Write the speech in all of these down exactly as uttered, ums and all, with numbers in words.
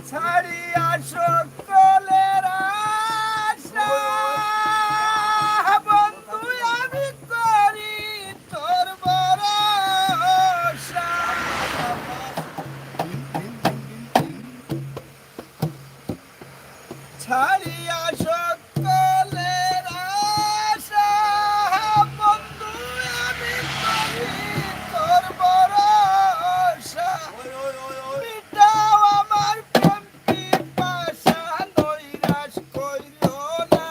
ছাড়িয়া সকলের আশা, বন্ধু আমি করি তোর ভরসা। ছাড়িয়া সকলের আশা, বন্ধু আমি করি তোর ভরসা। মিটাও আমার প্রেম পিপাসা, নৈরাশ করিও না।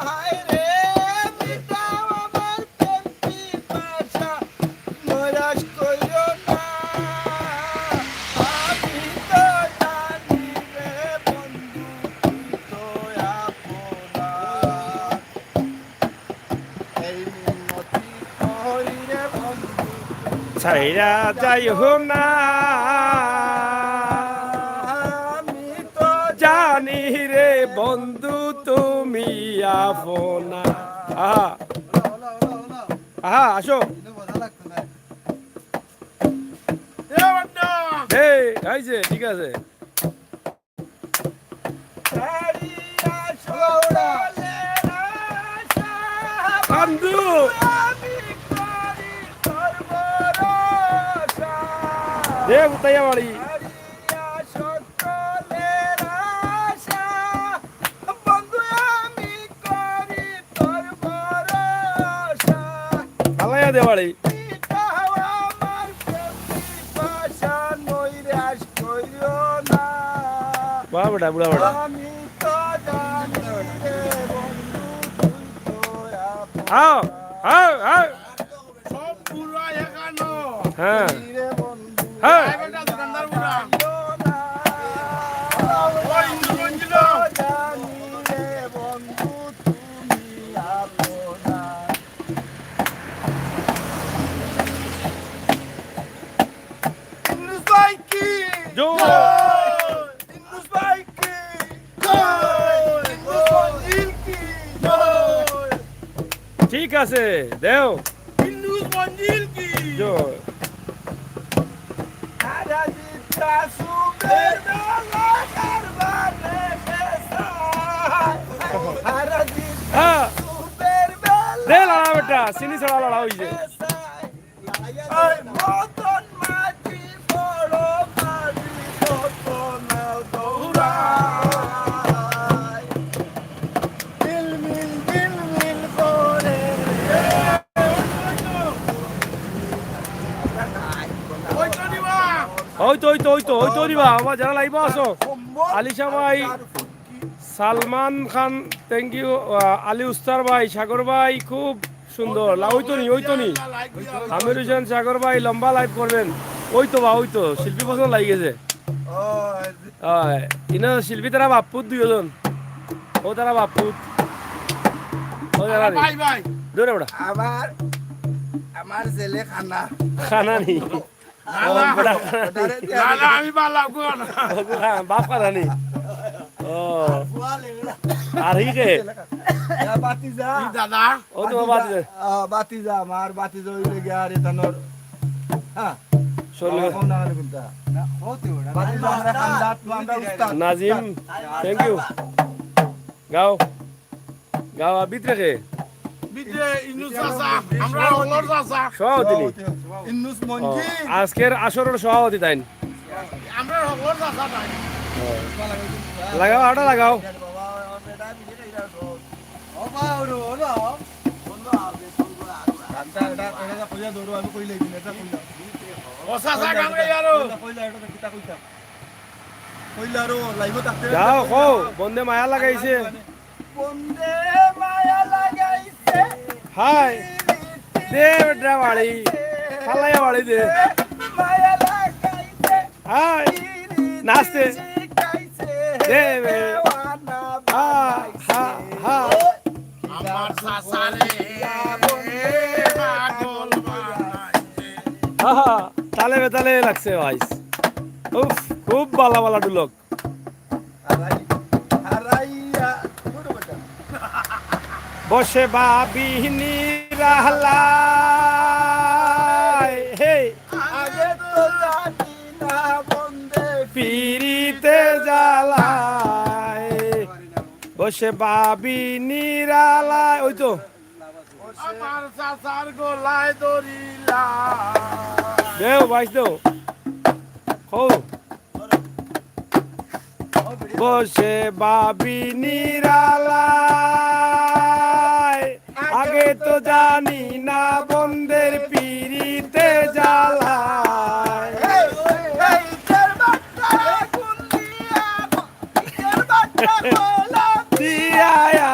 হায় রে, মিটাও আমার প্রেম পিপাসা, নৈরাশ করিও না। আমি তো জানি রে বন্ধু, তুই তো আপনা। এই মিনতি করি রে বন্ধু, তুই ছাইড়া যাইও না। আমি তো জানি রে বন্ধু, তুমি আপনা। আহা, আহা, আসো। এ, এই যে, ঠিক আছে। বন্ধু। এ, উতাইয়া বাড়ি। ফালাইয়া দে বাড়ি। বাহ বেটা, বুড়া বেটা। আও, আও, আও। হ্যাঁ। হ্যাঁ। ইউনুস ভাই কি? জয়। ইউনুস ভাই কি? জয়। ইউনুস মঞ্জিল কি? জয়। ঠিক আছে, দেও। ইউনুস মঞ্জিল কি? জয়। হ্যাঁ। দে লড়া বেটা, চিনি ছাড়া লড়া হইছে। ওই তো, ওই তো, ওই তো, ওই তো দিবা, আমার যারা live-এ আছো, আলিশা ভাই, সালমান খান, thank you, আহ, আলী উস্তার ভাই, সাগর ভাই, খুব সুন্দর। লা-, ওই তো নি, ওই তো নি। আমির হোসেন সাগর ভাই লম্বা live করবেন। ওই তো বা, ওই তো, শিল্পী পছন্দ লাগি গেছে। ওই। ইনো শিল্পী তারা বাপ্পুত দুইজন। ও তারা বাপ্পুত। ও তারা রে। ভাই, ভাই। দূরে বেটা। আমার, আমার ছেলে খানা। খানা নি। না, ও, না। বেটা। না, না, আমি বালা গো না। ও, হ্যাঁ, বাপ খানা নি। ও। আর হি কে? ইয়া, বাতিজা। কি দাদা? ও তো বাতিজা। বাতিজা। আহ, বাতিজা, আমার বাতিজা হইলে গিয়া আর এটা নর। হ্যাঁ। চলো। বাবা কোন নাম কোনটা? না, হতে ওটা। বাতিজা, আমরা খান্দাত, আমরা উস্তাদ। Nazim, thank you। গাও। গাও, আর ভিতরে কে? ভিতরে ইন্নুস চাচা, আমরা হকলর চাচা। সভাপতি নি? ইন্নুস মঞ্জিল। ও, আজকের আসরর সভাপতি তাইন। আমরা হকলর চাচা তাইন। ও। লাগাও, আটা লাগাও। ও চাচা, গান গাই আরো। যাও, কও, বন্দে মায়া লাগাইছে। বন্দে মায়া লাগাইছে। হাই। দে বেটা বাড়ি। ফালাইয়া বাড়ি দে। মায়া লাগাইছে। হাই। নাচতে। শিখাইছে। দে বে। দেওয়ানা হা, হা, বানাইছে। হা। আমার চাচারে পাগল বানাইছে। হা, হা। তালে বেতালে লাগছে ভাই। উফ, খুব বালা বালা ঢুলক। হারাই-, হারাইয়া, বসে ভাবি নিরালায়, হে। আগে তো জান- সে ভাবি নিরালায়, ওই তো। আমার চাচার গলায় দড়িলা। দেও, বাইশ দেও। হো। বসে ভাবি নিরালায়, আগে তো জানি না বন্ধের পিরিতে জ্বালায়। এই, এই, ইটের বাট্টা আগুন দিয়া, ইটের বাট্টা কয়লা দিয়া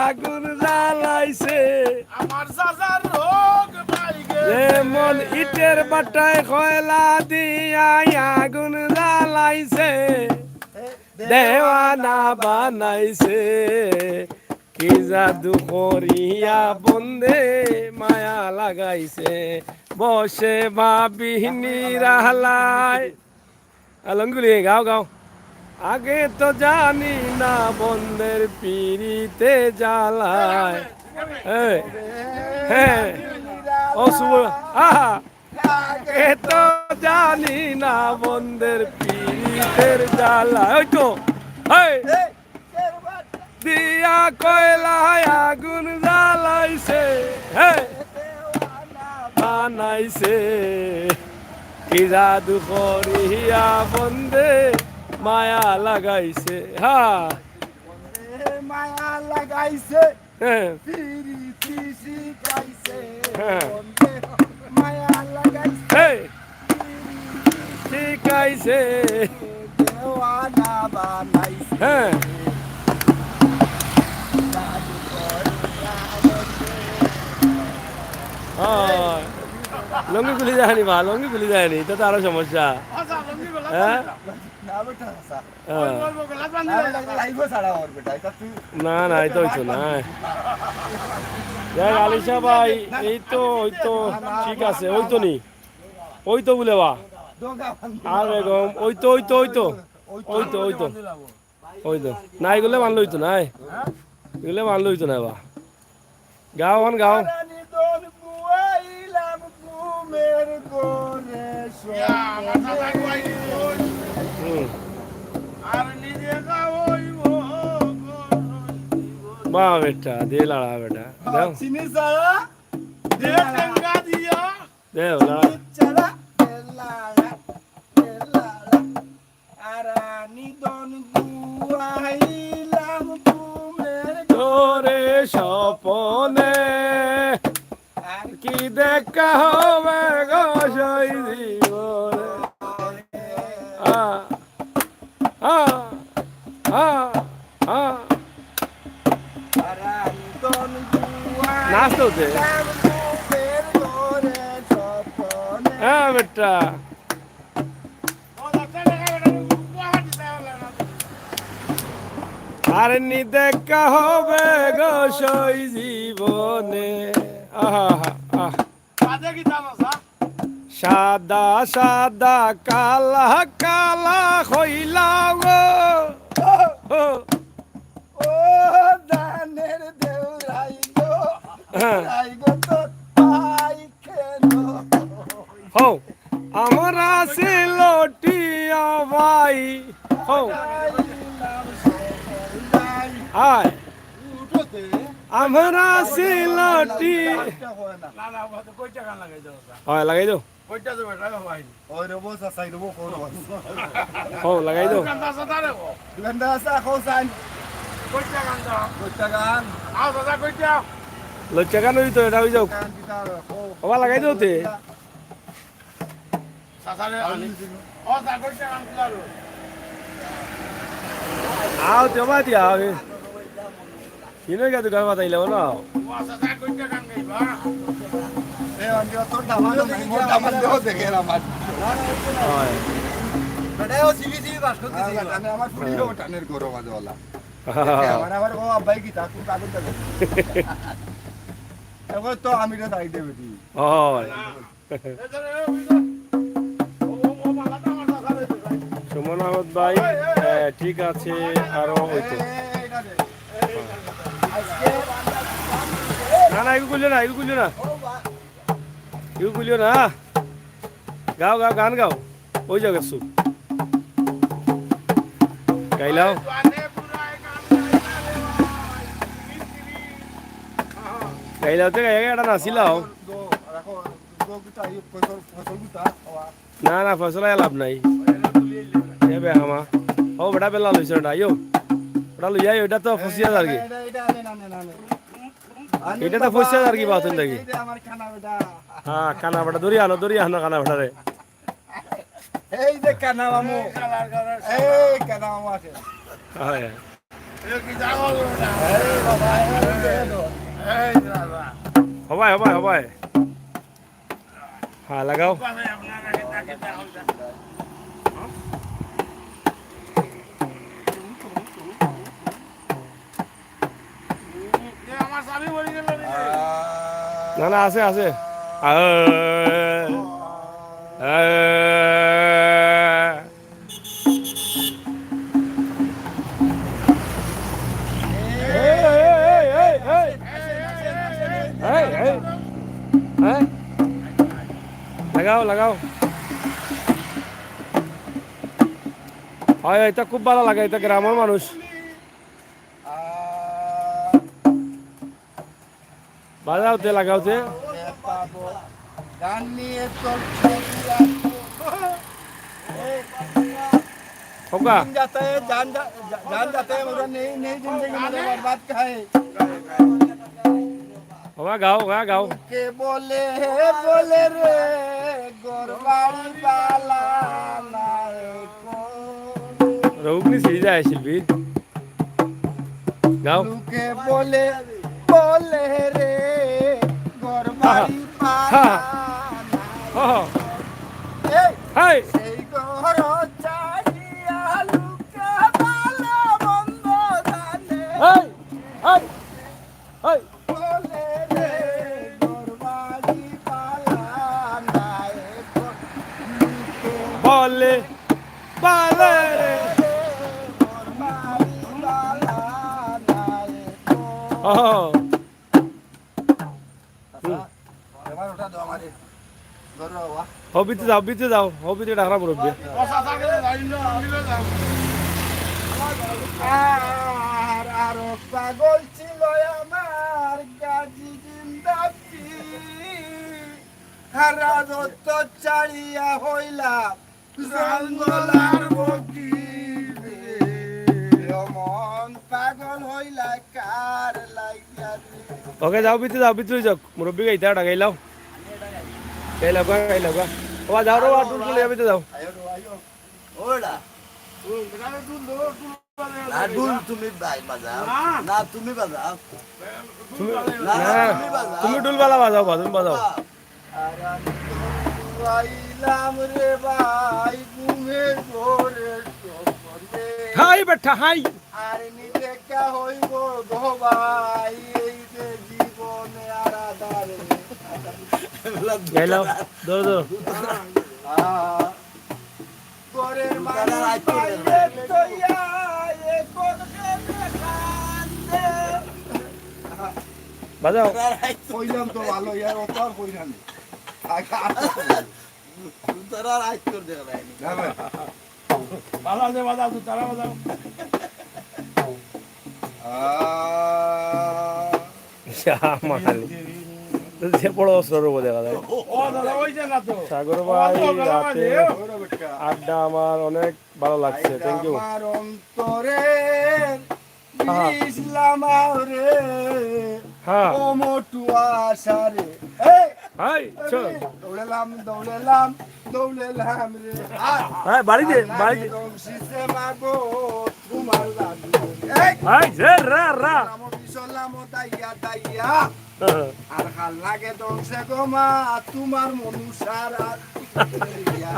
আগুন জ্বালাইছে। আমার চাচার রোগ পাই গেছে। যেমন ইটের বাট্টায় কয়লা দিয়া আগুন জ্বালাইছে, দেওয়ানা বানাইছে। কি জাদু করিয়া বন্ধে মায়া লাগাইছে, বসে ভাবি নিরালায়। আ, লঙ্গি গুলি, গাও, গাও। আগে তো জানি না বন্ধের পিরিতে জ্বালায়। এই, হ্যাঁ। ও শুভ, আহা। আগে তো জানি না বন্ধের পিরিতের জ্বালায়। ওই তো, এই। দিয়া কয়লায় আগুন জ্বালাইছে, হে, বানাইছে। কি জাদু করিয়া বন্ধে মায়া লাগাইছে, হ্যাঁ। মায়া লাগাইছে, হ্যাঁ। পিরিতি শিখাইছে, হ্যাঁ। বন্ধে মায়া লাগাইছে। এই। শিখাইছে। দেওয়ানা বানাইছে। হ্যাঁ। হ্যাঁ। লঙ্গি খুলি যায়নি বা, লঙ্গি খুলি যায়নি, এটা তো আরো সমস্যা। আচ্ছা, লঙ্গি গলা হ্যাঁ? না, বেটা, আচ্ছা। হ্যাঁ। ওই, ওই, ওই, গলা বান্ধি না, না। বেটা, এটা লাইভে ছাড়া ওর বেটা, এটা তুই না, না, এটা হইতো না। দেখ, আলিশা ভাই, এই তো, ওই তো, ঠিক আছে, ওই তো নি। ওই তো বুলে বা। আর বেগম, ওই তো, ওই তো, ওই তো। ওই তো, ওই তো। ওই তো। না, এগুলো মানলে হইতো না, এই। এগুলো মানলে হইতো না বা। গাও, অখন গাও। রানী দন বুয়াইলাম ঘুমের ঘরে ইয়া, আমার দাদা কই দিবই। হুম। আর নিজে গাওই ও বাহ বেটা, দে লাড়া বেটা। দাও। চিনি ছাড়া দে টেঙ্গা দিয়া। দেও, লাড়া। চিনি ছাড়া দে লাড়া, দে লাড়া। আরানি দন দুয়াইলাম ঘুমের ঘরে স্বপনে। আর কি দেখা হবে গো সেই জীবনে। আ, আ, আ, আ। আরানি দন দুয়াইলাম নাচ তো দে। ঘুমের ঘরে স্বপনে। হ্যাঁ, বেটা। আর নি দেখা হবে গো সেই জীবনে। আহা, আহা, আহ। সাদা সাদা কালা কালা হইলা গো। ও, ও। ও ধানের দেউরাই গো, হ্যাঁ। দেউরাই গো, তোর পাই কেন? হও, আমরা ছিল টিয়া ভাই। হও। আয়। আমরা ছিল টি- না, না, কইটা গান লাগাই দাও। হয়, লাগাই দাও। কইটা দেবে, এটা ভাই। ওই রে বস, আসাই রে বস, কোন বস? হও, লাগাই দাও। দোকানদার আছে, তারে কও। দোকানদার আছে, কও সাইন। কইটা গান দাও। কইটা গান। আও দাদা, কইটা। লজ্জা গান হইতো, এটা হই যাও। গান দিতে হবে, কও। বাবা, লাগাই দাও তে। চাচারে আনি। ও, তা কইটা গান দিলালো। আও, জমা দিয়া হবে। কিনো গা দোকান মাতাইলে বলো? ও, চাচা কইটা গান গাইবা। এ, আমি অত দামান, মোর দামান দেও দেখে না মাত। হয়। বেটা, ও সিবি সিবি বাস করতেছি। হ্যাঁ, বেটা, আমি আমার ফুড়ি হ্যাঁ। টানের গরম আছে বলা। আমার, আমার ও আব্বাই কি তা কোন কাগজ দেবে? এখন তো আমি তো সাইডে বেটি। হয়। সুমন আহমদ ভাই, হ্যাঁ, ঠিক আছে, আরো হইতো। না, না, এগু করলো না, এগু করলো না। এগু করলো না। গাও, গাও, গান গাও। ওই যাও গেছো। গাইলাও। গাইলাওতে গাইয়া গাইয়া এটা নাচিলাও। না, না, ফয়সলা লাভ নাই। এ বে হামা। ও বেটা বেলা লইছে ওটা, আইও। ওটা লইয়া আইও, ওটা তো ফসিয়া যার কি। এটা তো ফসিয়া যার কি বাতুন দেখি। হ্যাঁ, কানা বেটা, দৌড়ি আনো, দৌড়ি আনো কানা বেটারে। এই যে কানা মামু, এই কানা মামু আছে। হয়। এই বাবা, এই যে এলো। হবাই, হবাই, হবাই। হ্যাঁ, লাগাও। না, না, আছে, আছে। আহ, আহ। এই, এই, এই, এই, এই। এই, এই। হ্যাঁ? লাগাও, লাগাও। হয়, এটা খুব ভালা লাগে, এটা গ্রামর মানুষ। বাজাও তে, লাগাও তে। গান নিয়ে চলছে। খোকা। দিন যাতা হ্যায়, জান যা-, জান যাতা হ্যায়, মগর নেই, নেই জিন্দেগি, মগর বরবাদ কা হ্যায়। ওবা গাও, ওবা গাও। কে বলে, বলে রে, ঘর বাড়ি বালা নাই কোন। রৌগনি সিরিজ আয় শিল্পী। গাও। লোকে বলে, বলে রে, ঘর বাড়ি বালা নাই। হা, হা। এই, হাই। সেই ঘর ছাড়িয়া লোকে ভালো মন্দ জানে। হাই, হাই, হাই। বলে রে, ঘর বাড়ি বালা নাই কোন। লোকে বলে, বলে রে। ঘর বাড়ি বালা নাই কোন। ও। হুম। এবার ওটা দাও আমারে। ধরো বাবা। হবিতে যাও, হবিতে যাও, হবিতে ডাকরা মুরব্বী। আর, আর পাগল ছিল আমার গাজী জিন্দাপি। হারা যত চালিয়া হইলা জঙ্গলার বগি রে। মন পাগল হইলা কার লাগিয়া রে। ওকে, যাও, ভিতরে যাও, ভিতরে যাও। মুরব্বী গাইতা, ওটা গাইলাও। গাইলাও গা, গাইলাও গা। ওবা, যাও রে, ওবা, ডুল, ডুল, যাও, ভিতরে যাও। আয়ো, আয়ো। ওরা। না, ডুল তুমি বাই-, বাজাও। না। না, তুমি বাজাও। তুমি, না, না। তুমি বাজাও। তুমি ডুল বালা বাজাও, বা, তুমি বাজাও। আর আমি তো আইলাম রে ভাই, ঘুমের ঘোরে স্বপ্নে। হাই বেটা, হাই। আর নি দেখা হইব গো ভাই, এই যে জীবনে আর আধারে। গাইলাও, ধরো, ধরো। আ, ঘরের মানুষ বাইরে তৈয়া, এ কোন কেনে কান্দে। বাজাও। কইলাম তো ভালো, ইয়ার অত আর কই না নি। আগে আর তো কই না। তারা রাইট করে দেখা যায় নি। না ভাই। বাজাও যে বাজাও, তারা বাজাও। আ, ইয়া, মালি। যে বড় অস্ত্র রূপ দেখা যায়। ও, দাদা, ওই যে না তো। সাগর ভাই, রাতে আড্ডা আমার অনেক ভালো লাগছে। Thank you। আমার অন্তরে হ্যাঁ। ইসলাম রে, হ্যাঁ। ও মোটু আশা রে। এই, হাই, চল। দৌড়েলাম, দৌড়েলাম, দৌড়েলাম রে। আর হ্যাঁ, বাড়ি দে, আর বাড়ি দে। রংসিসে মাগো, তোমার লাগি। এই। হাই, রে, রা, রা। রাম বিশলাম দাইয়া, দাইয়া। হ্যাঁ। আর হাল লাগে ধ্বংসে গো মা, তোমার মনুষার আর ইয়া।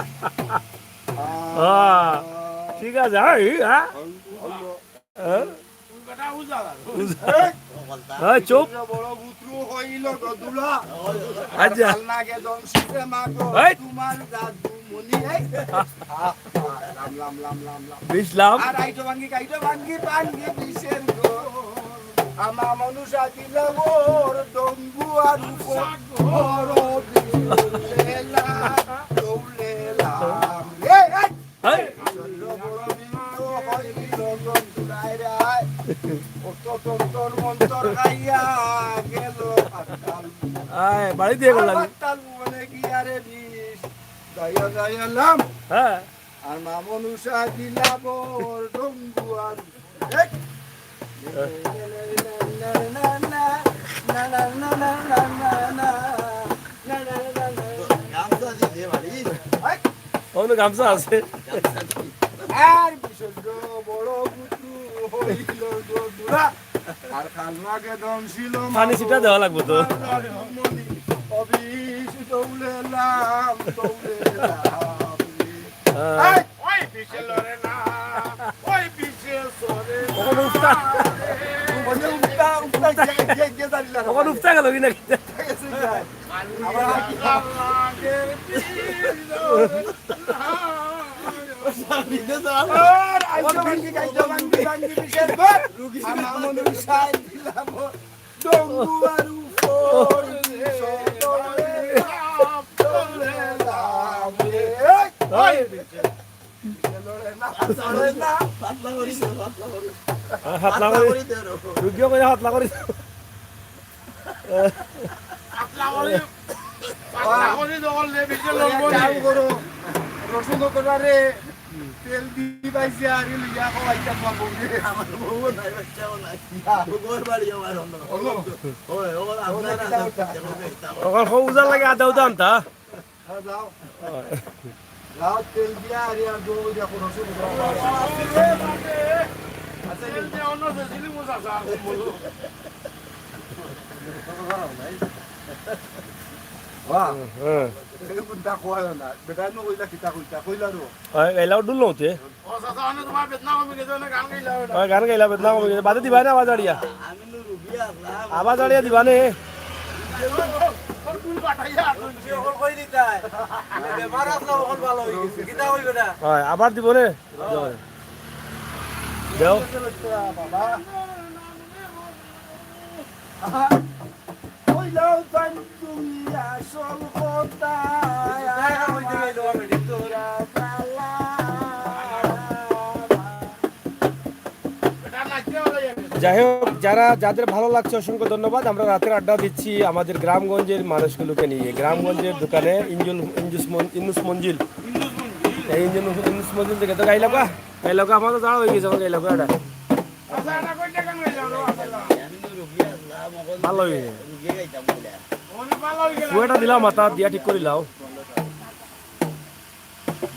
আহ, ঠিক আছে, হ্যাঁ, হ্যাঁ। হ্যাঁ? হ্যাঁ, চুপ। বড় পুত্র হইল গো দুলা। আচ্ছা। কাল নাগে দংশিতে মাগো, এই। তোমার দাদু মুনি, এই। আহ, আহ, লাম, লাম, লাম, লাম, লাম। বিশ লাম। আর আইটো ভাঙ্গি, কাইটো ভাঙ্গি, ভাঙ্গি বিশের গো। আমা মনুষা দিল ওর ডঙ্গু আর উপর। বড় দিলেলা, দৌলেলা। এই, এই। হেই! অত তন্তর মন্তর গাইয়া গেল। বাড়ি দিয়া গেলাম। আমার তাল মনে কি আরে বিষ, যাইয়া যাইয়া লাম। হ্যাঁ। আর মামুন উষা দিলা বড় ডঙ্গুয়ার। এই! গামছা দিতে পারি? এই! অনো গামছা আছে। গামছা দি। আর বিশুদ্ধ বড় গুতু হইল গো দুরা। আর খালনাকে দম ছিল পানি ছিটা দেওয়া লাগবো তো। অবিষ দৌড়েলাম, দৌড়েলাম। হ্যাঁ। এই, ওই পিছে লড়ে না, ওই পিছে সরে না। ওখানে উফতা। ওখানে উফতা, উফতা, যে, যে, যে জানি না। ওখানে উফতা গেল কি না? ঠিক আছে, যাই। আল্লাহ, আল্লাহ, দের পিছে লড়ে না। আর আইজো ভাঙ্গি, আইজো ভাঙ্গি, ভাঙ্গি পিছের ঘর। রুগী আমার মনে হয় সাইড দিলাম। ডঙ্গুয়ার উপর সদরে লাভ রে। এই! এই! লড়ে না, লড়ে না। পাতলা করি দে, পাতলা করি। হ্যাঁ, পাতলা পাতলা করি। করি দে, রো। রুগীও কইরা পাতলা করি দে। পাতলা করি, পাতলা করি দে, ওর লেবিকে লড়বো না। কাম করো। রসুন তো করা রে। তেল দি বাইছে আর ইলু ইয়া খাওয়াইতে পারবো রে। আমার বউও নাই, বাচ্চাও নাই। ইয়া। ঘর বাড়ি আমার অন্য। হলো। ওই, ওর আপনার কিতা আছে, করতা? দেখো, দেখো। ওখান খুব উজার লাগে, আদা উদা আনতা। হ্যাঁ, যাও। যাও, তেল দিয়া আর ইয়ার দৌড় দিয়া কোনো শুরু করো। আচ্ছা, তেল দিয়া অন্য যে সিলি মোজা চা, বলো। বাহ। হ্যাঁ। এই কোনটা কয় না? বেটা নু কইলা কিতা কইতা? কইলা রো। ওই, এলাও ডুল নতে। ও চাচা, অনে তোমার বেদনা কমে গেছে, অনে গান গাইলা ওটা। ওই, গান গাইলা, বেদনা কমে গেছে। বাদে দিবা না আওয়াজ আড়িয়া? আমি তো রুগী আসলাম। আওয়াজ আড়িয়া দিবা নে। ওর ফুল কাটাইয়া আসুন। তুই অকল কই দিতাই? বেমার আসলাম, অকল ভালো হয়ে গেছে। কিতা কইবে না? হয়, আবার দিব নে। দেও। বাবা। আহা, কইলাও তাই তুমি আসল কথা। যাই হোক, যারা, যাদের ভালো লাগছে, অসংখ্য ধন্যবাদ। আমরা রাতের আড্ডা দিচ্ছি আমাদের গ্রামগঞ্জের মানুষগুলোকে নিয়ে। গ্রামগঞ্জের দোকানে ইঞ্জুল, ইঞ্জুস মন-, ইনুস মঞ্জিল। এই ইঞ্জুল, ইনুস মঞ্জিল থেকে তো গাইলাম গা। গাইলাম গা, আমাদের যাওয়া হয়ে গেছে, এখন গাইলাম গা এটা। ভালো হয়ে গেছে। পুয়াটা দিলাম, মাথা দিয়া ঠিক করি লাও।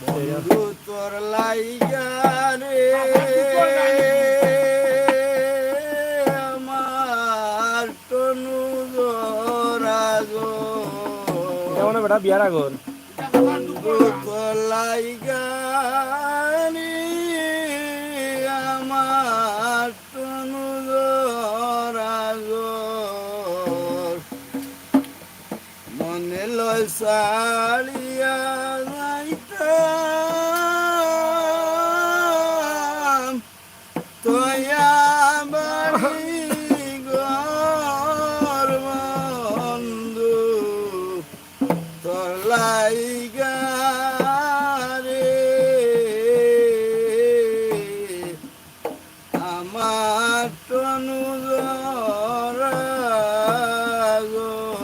বন্ধু তোর লাইগা রে আমার তনু জোড়া জোড়। এটা মনে হয় বেটা বিয়ার আগর। বন্ধু তোর লাইগা রে আমার তনু জোড়া জোড়। মনে লয় ছাড়িয়া যাইতাম, তয়া বাড়ি ঘর বন্ধু, তোর লাইগা রে। আমার তনু জোড়া জোড়।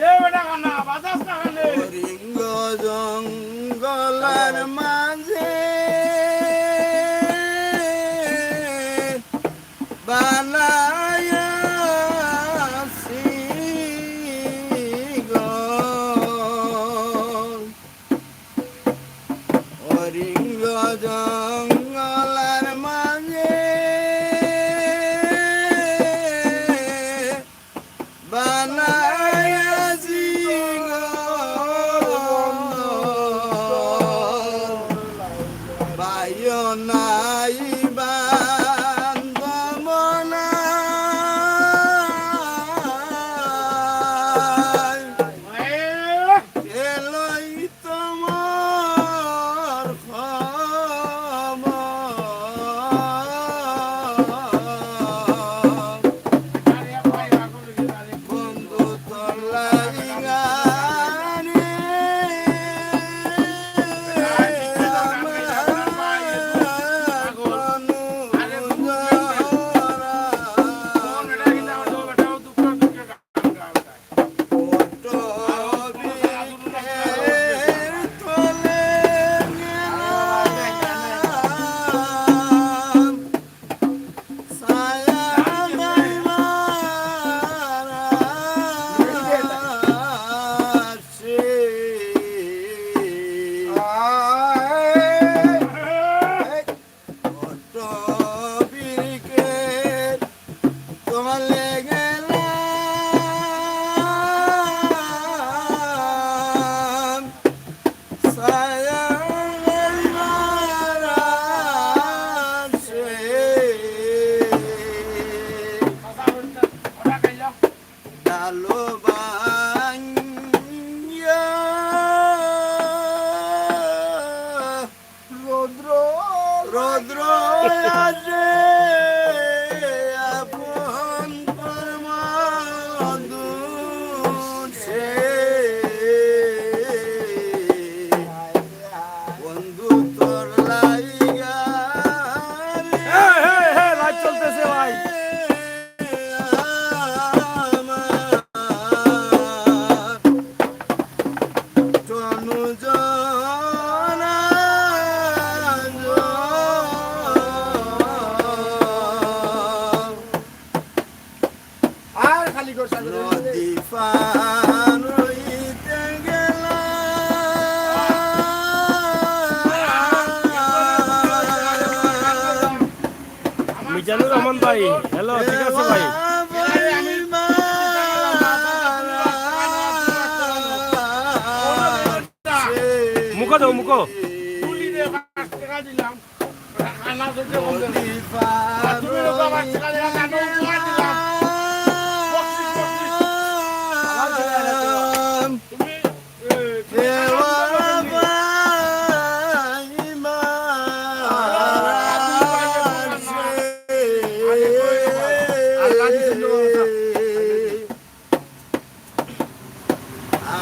এ বেটা কানা, বাজাস না কেনে? হরিঙ্গ জঙ্গলের মাঝে বানাইয়া আছি ঘর। হরিঙ্গ জঙ্গলের মাঝে বানাইয়াছি ঘর। ডালো ভাঙ্গিয়া রৌদ্র, রৌদ্র আসে আপন কর্ম দোষে। বন্ধু তোর লাইগা রে। হে, হে, হে, live চলতেছে ভাই। আমার তনু জনা আর খালি করছে নদী পার হইতে গেলাম। মিজানুর রহমান ভাই, hello, ঠিক আছে ভাই? মুখো দাও, মুখো।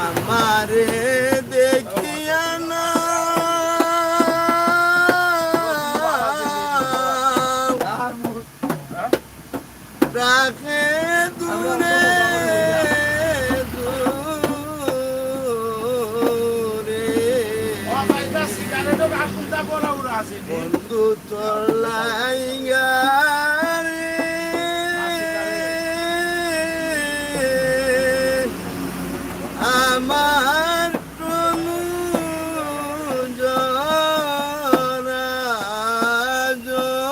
আমারে দেখিয়া না রাখে দূরে দূরে। বন্ধু তোর লাইগা রে আমার তনু জরা জরা।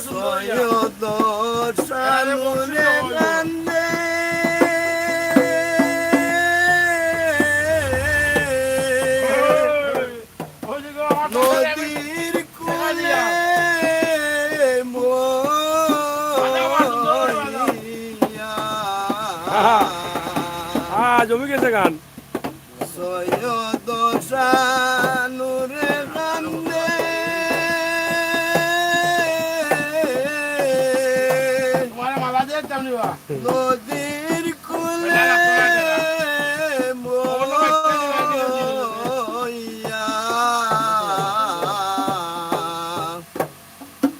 সৈয়দ শানুরে কান্দে। নদীর কূলে মরিয়া। আহা, আহা, জমি গেছে গান। সৈয়দ শানুরে কান্দে। তোমার মালা দিয়ে যাও নিবা। নদীর কূলে মরিয়া।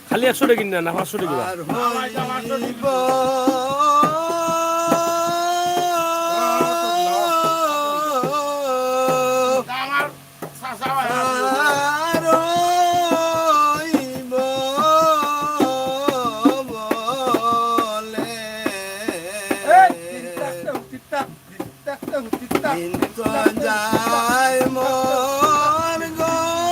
খালি একশো টেকা কিনলে না, পাঁচশো টেকা কিনবা। আর হইব। আর হইব বলে। দিন তো যায় মন গইয়া।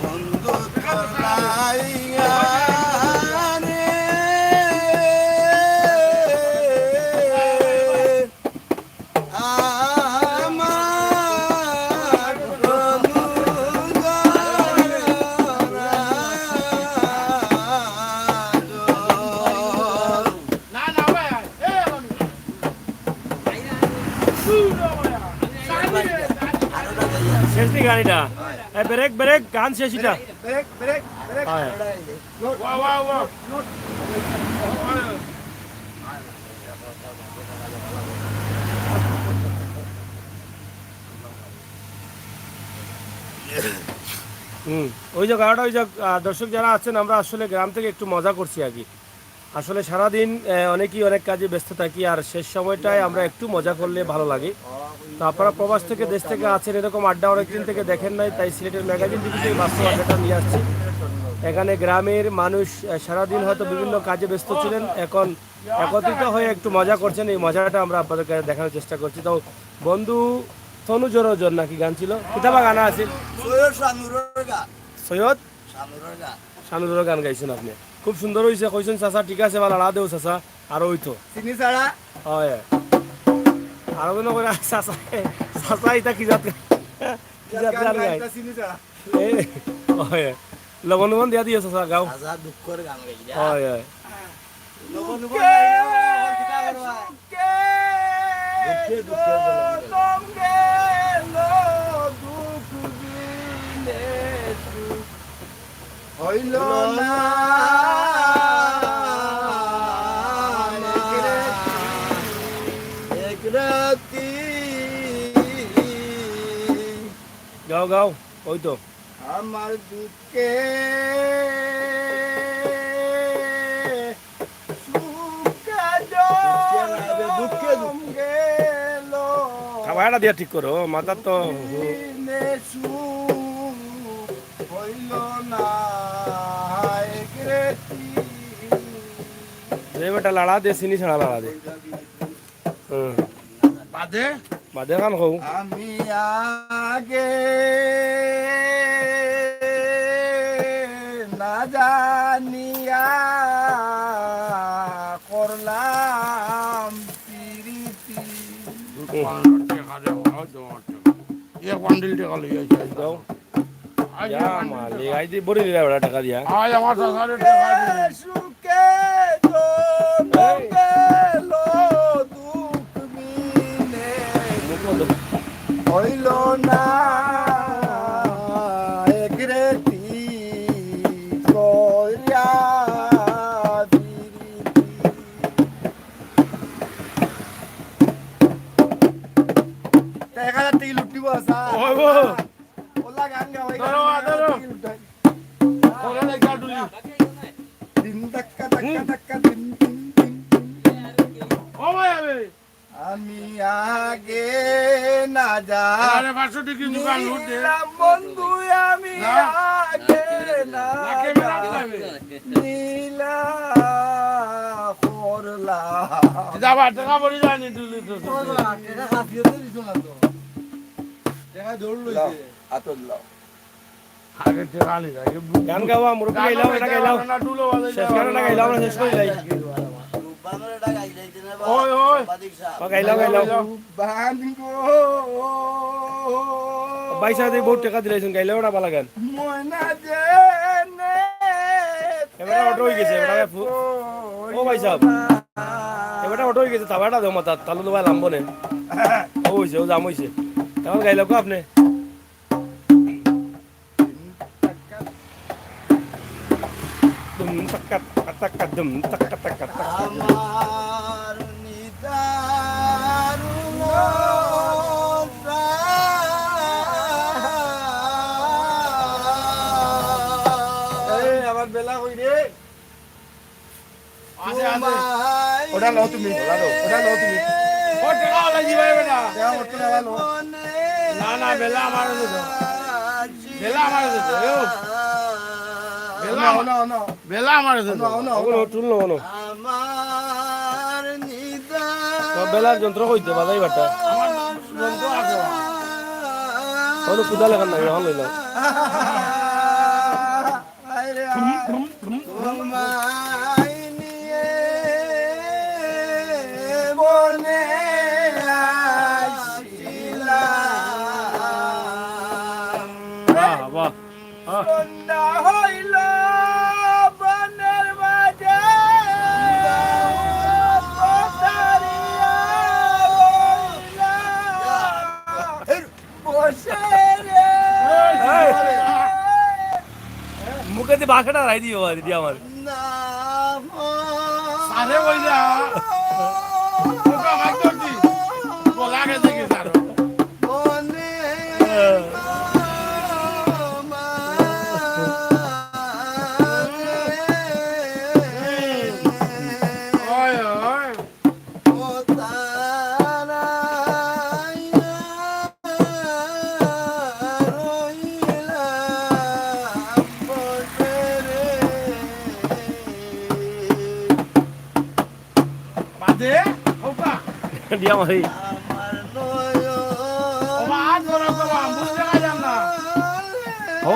বন্ধু তোর লাইগা রে। আমার শেষ নি গাড়িটা? এই ব্রেক, ব্রেক, গান শেষ এটা। Break, break, break. হ্যাঁ। হুম, ওই যে গাড়িটা, ওই যে, আহ, দর্শক যারা আছেন, আমরা আসলে গ্রাম থেকে একটু মজা করছি আর কি। আসলে সারাদিন, আহ, অনেকেই অনেক কাজে ব্যস্ত থাকি, আর শেষ সময়টায় আমরা একটু মজা করলে ভালো লাগে। তো আপনারা প্রবাস থেকে, দেশ থেকে আছেন, এরকম আড্ডা অনেকদিন থেকে দেখেন নাই, তাই সিলেটের ম্যাগাজিন টিভিতে এই বাস্তব আড্ডাটা নিয়ে আসছি। এখানে গ্রামের মানুষ, আহ, সারাদিন হয়তো বিভিন্ন কাজে ব্যস্ত ছিলেন, এখন একত্রিত হয়ে একটু মজা করছেন, এই মজাটা আমরা আপনাদেরকে দেখানোর চেষ্টা করছি। তো বন্ধু তনু জড়ো জড় নাকি গান ছিল? কিতা বা গান আছিল? সৈয়দ শানুরর গান। সৈয়দ শানুরর গান। শানুরর গান গাইছইন আপনে। খুব সুন্দর অইছে, কইছইন চাচা, ঠিক আছে, বা লাড়া দেও চাচা, আরো অইতো। চিনি ছাড়া? অয়। আরো মনে করে চাচা, চাচা ইতা কি জাত, কি জাত গান গায়? ইটা চিনি ছাড়া। এ, অয়। লবণ লবণ দিয়া দিও চাচা, গাও। চাচা দুঃখর গান গাইরা। অয়, অয়। লবণ লবণ গাইরা, কিতা করবা? দুঃখে দুঃখে জনম গেল, দুঃখ দিনে সুখ হইল না। এক রাতি। গাও, গাও, অইতো। আমার দুঃখে সুখে দুঃখে জনম গেল। খাওয়া এটা দিয়া ঠিক করো, মাথার তো। দিনে সুখ হইল না এক রেতি। দে বেটা, লাড়া দে, চিনি ছাড়া লাড়া দে। হুম। বাদে? বাদে গান কও। আমি আগে না জানিয়া করলাম পিরিতি। হুম। এক বান্ডিল টেকা লইয়া আইছি। দাও। ইয়া মালিক, আইজ দি ভরি দিলা বেটা টেকা দিয়া। আয় আমার চাচারে টেকা দিবি। সুখে জনম গেল দুঃখ বিনে হইল না এক রেতি কইরা পিরিতি। এক হাজার টেকা লুটিব আসা। ওই গো। ওলা গান গাওয়াই ধরো, গান ধরো। গাওয়াই। ওরা লেখা ডুলি। দিন ধাক্কা, ধাক্কা, হুম। ধাক্কা, দিন, দিন, দিন, দিন। ও ভাই, আমি। আমি আগে না যা আরে, পাঁচশো টেকা কিন্তু গান লুট দে। নিলাম বন্ধু, আমি না। আগে না না, ক্যামেরা যা দিলাম। নীলা করলা। যা বা, টেকা পড়ি যায়নি, ডুলি তো। ও বা, টেকা হাতিয়ে তো দিছো না তো। টেকা দৌড় লইছে। লাও, আতর লাও। আগে টেকা আনি যাই। গান গাওয়া, মুরব্বি গাইলাও, এটা গাইলাও। না, ডুলো বাজাই শেষ গান এটা গাইলাও, আমরা শেষ করি যাই। ওই, ওই। ও, গাইলাও, গাইলাও। বান গো। ভাই সাহেব, এই বহুত টেকা দিলাইছইন, গাইলাও এটা ভালা গান। ময়না যে নে এবারে অটো হয়ে গেছে, এবারে ফু-, ও ভাই সাহেব। এবারে অটো হয়ে গেছে, তাবাটা দেও মাথা, তাহলে তো ভাই লাম্বো নে। ও হইছে, ও জাম হইছে। এখন গাইলাও কো আপনি? দুম তাক্কা তাক্কা দুম তাক্কা তাক্কা তাক্কা। আমার নিদারুণ প্রাণ। এই, আমার বেলা কই রে? আছে, আছে। তোমায় ওটা লও তুমি, ওটা লও, ওটা লও তুমি। ও, টেকা ওলা দিবা বেটা। টেকা ওটা লও। না, না, বেলা আমার আছে তো। বেলা আমার আছে তো, এও। বেলা আমার, অনো, অনো। বেলা আমার আছে তো। অনো, অনো, অনো। অনো, টুল অনো, অনো। আমার নিদান তো বেলার যন্ত্র কইতে বাজাই বাটা। আমার যন্ত্র আছে। অনো কুদাল এখন নাই, এখন লইলাম। আরে, ঠুম, ঠুম, ঠুম, ঠুম। তোমায় নিয়ে বনে আসছিলাম। বাহ, বাহ, বাহ। সন্ধ্যা হইল বনের মাঝে, পথারিয়া রইলাম। বসে রে। এই। মুখে দি বাসাটা রাই দিও আর দি আমার। না। আরে ওই যা। ওটা মাইক ধর দি। বলা গেছে কি স্যার? বনে হ্যাঁ। ওই, ওই। বাদে, ওপা। দিয়া মারি।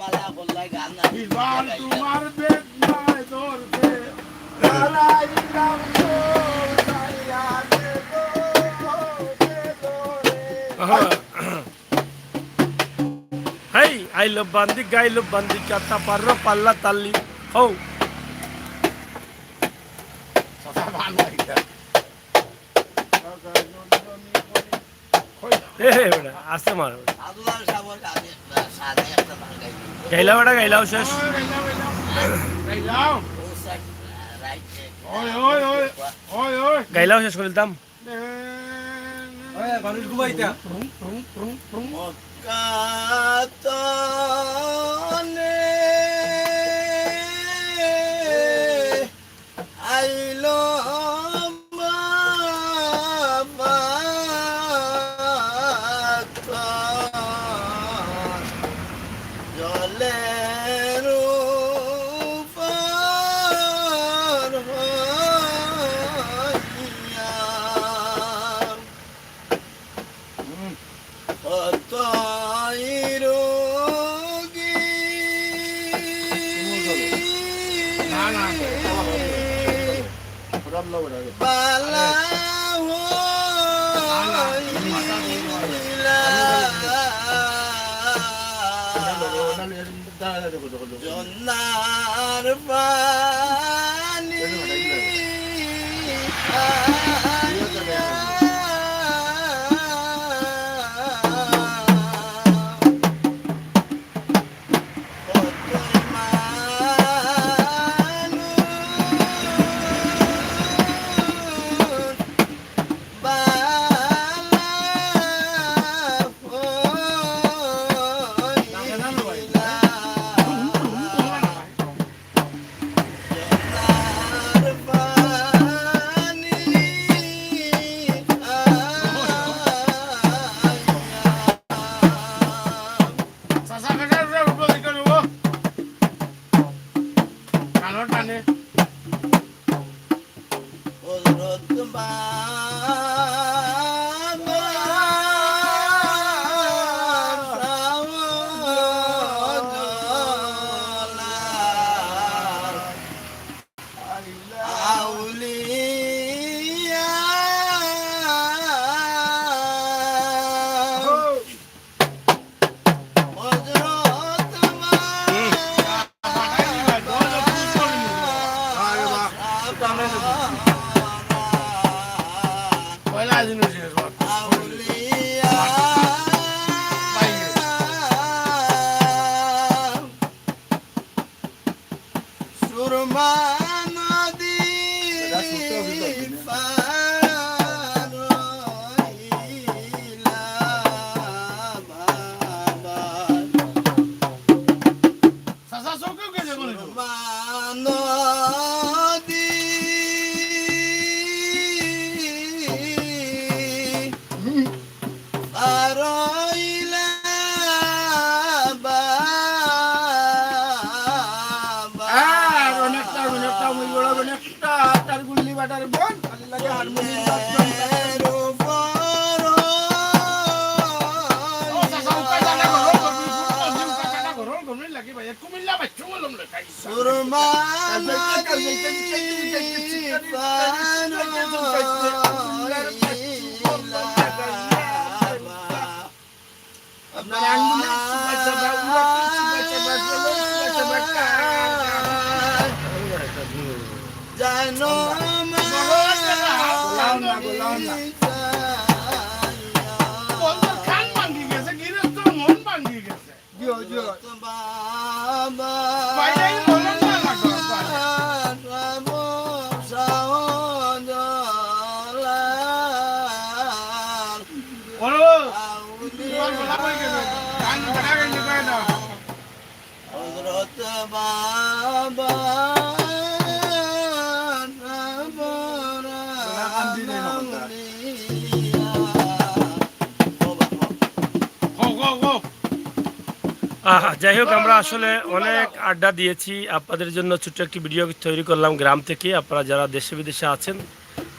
বালা করলাই গান না। এবার তোমার বেদনায় ধরতে দাঁড়াইলাম তো, চাইয়া দেখো, দেখো রে। আহা। হেই, আইলো বান্দি, গাইলো বান্দি, কাটা পারো পাল্লা তাল্লি। হৌ। এ, হে, বেটা, আস্তে মার। আব্দুল্লাহ সাহেব ওর কাছে, আহ, গাইলাও, এটা গাইলাও শেষ। গাইলাও শেষ করে দিতাম। আহ, যাই হোক, আমরা আসলে অনেক আড্ডা দিয়েছি, আপনাদের জন্য ছোট্ট একটি ভিডিও তৈরি করলাম গ্রাম থেকে। আপনারা যারা দেশে বিদেশে আছেন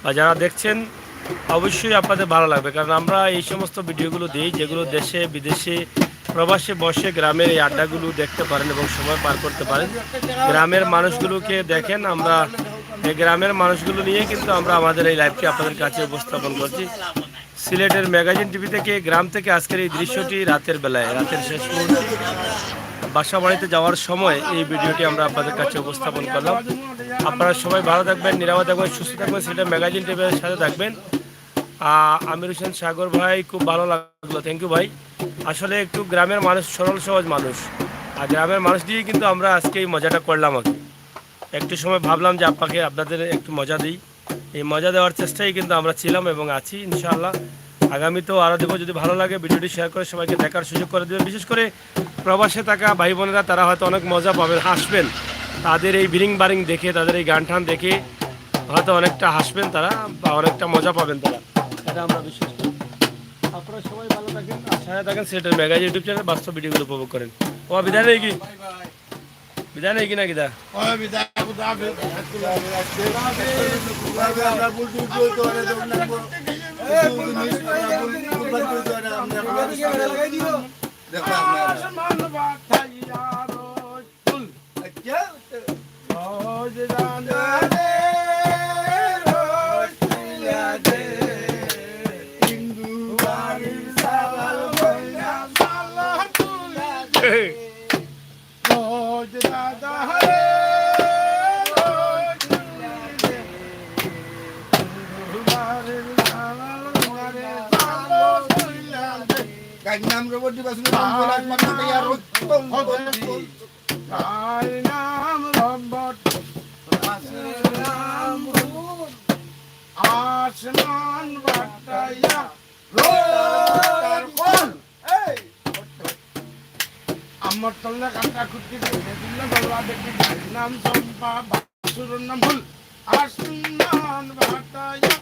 বা যারা দেখছেন, অবশ্যই আপনাদের ভালো লাগবে, কারণ আমরা এই সমস্ত ভিডিওগুলো দিই যেগুলো দেশে বিদেশে প্রবাসে বসে গ্রামের এই আড্ডাগুলো দেখতে পারেন এবং সময় পার করতে পারেন। গ্রামের মানুষগুলোকে দেখেন, আমরা এই গ্রামের মানুষগুলো নিয়ে কিন্তু আমরা আমাদের এই লাইভটি আপনাদের কাছে উপস্থাপন করছি। সিলেটের ম্যাগাজিন টিভি থেকে, গ্রাম থেকে আজকের এই দৃশ্যটি রাতের বেলায়, রাতের শেষ মুহূর্তে বাসা বাড়িতে যাওয়ার সময় এই ভিডিওটি আমরা আপনাদের কাছে উপস্থাপন করলাম। আপনারা সবাই ভালো থাকবেন, নিরাপদ থাকবেন, সুস্থ থাকবেন, সিলেটের ম্যাগাজিন টিভির সাথে থাকবেন। আহ, আমির হোসেন সাগর ভাই, খুব ভালো লাগলো, থ্যাংক ইউ ভাই। আসলে একটু গ্রামের মানুষ, সরল সহজ মানুষ, আর গ্রামের মানুষ দিয়ে কিন্তু আমরা আজকে এই মজাটা করলাম আর কি। একটু সময় ভাবলাম যে আপনাকে, আপনাদের একটু মজা দিই। এই মজা দেওয়ার চেষ্টায় কিন্তু আমরা ছিলাম এবং আছি ইনশাআল্লাহ। আগামীতেও আরও দেবো, যদি ভালো লাগে ভিডিওটি শেয়ার করে সবাইকে দেখার সুযোগ করে দেবেন। বিশেষ করে প্রবাসে থাকা ভাই বোনেরা, তারা হয়তো অনেক মজা পাবেন, হাসবেন। তাদের এই বিরিং বারিং দেখে, তাদের এই গান টান দেখে হয়তো অনেকটা হাসবেন তারা, বা অনেকটা মজা পাবেন তারা, এটা আমরা বিশ্বাস করি। আপনারা সবাই ভালো থাকেন, আর সাথে থাকেন সিলেটের মেগা ইউটিউব চ্যানেল বাস্তব ভিডিওগুলো উপভোগ করেন। ও বিদায় নেই কি? বিদায় নেই কি না কিতা? আমার তল্লা কাটা কুটি দেখে দিলে গলা দেখি নাম চম্পা, বাসুরর নাম ফুল। আসমান বাতায়া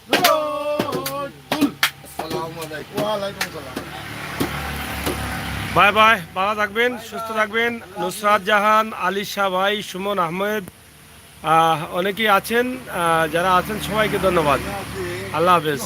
রোদ ফুল। আসসালামু আলাইকুম। ওয়ালাইকুম সালাম। বাই বাই, ভালো থাকবেন, সুস্থ থাকবেন। নুসরাত জাহান, আলিশা ভাই, সুমন আহমেদ, আহ, অনেকেই আছেন, আহ, যারা আছেন সবাইকে ধন্যবাদ। আল্লাহ হাফেজ।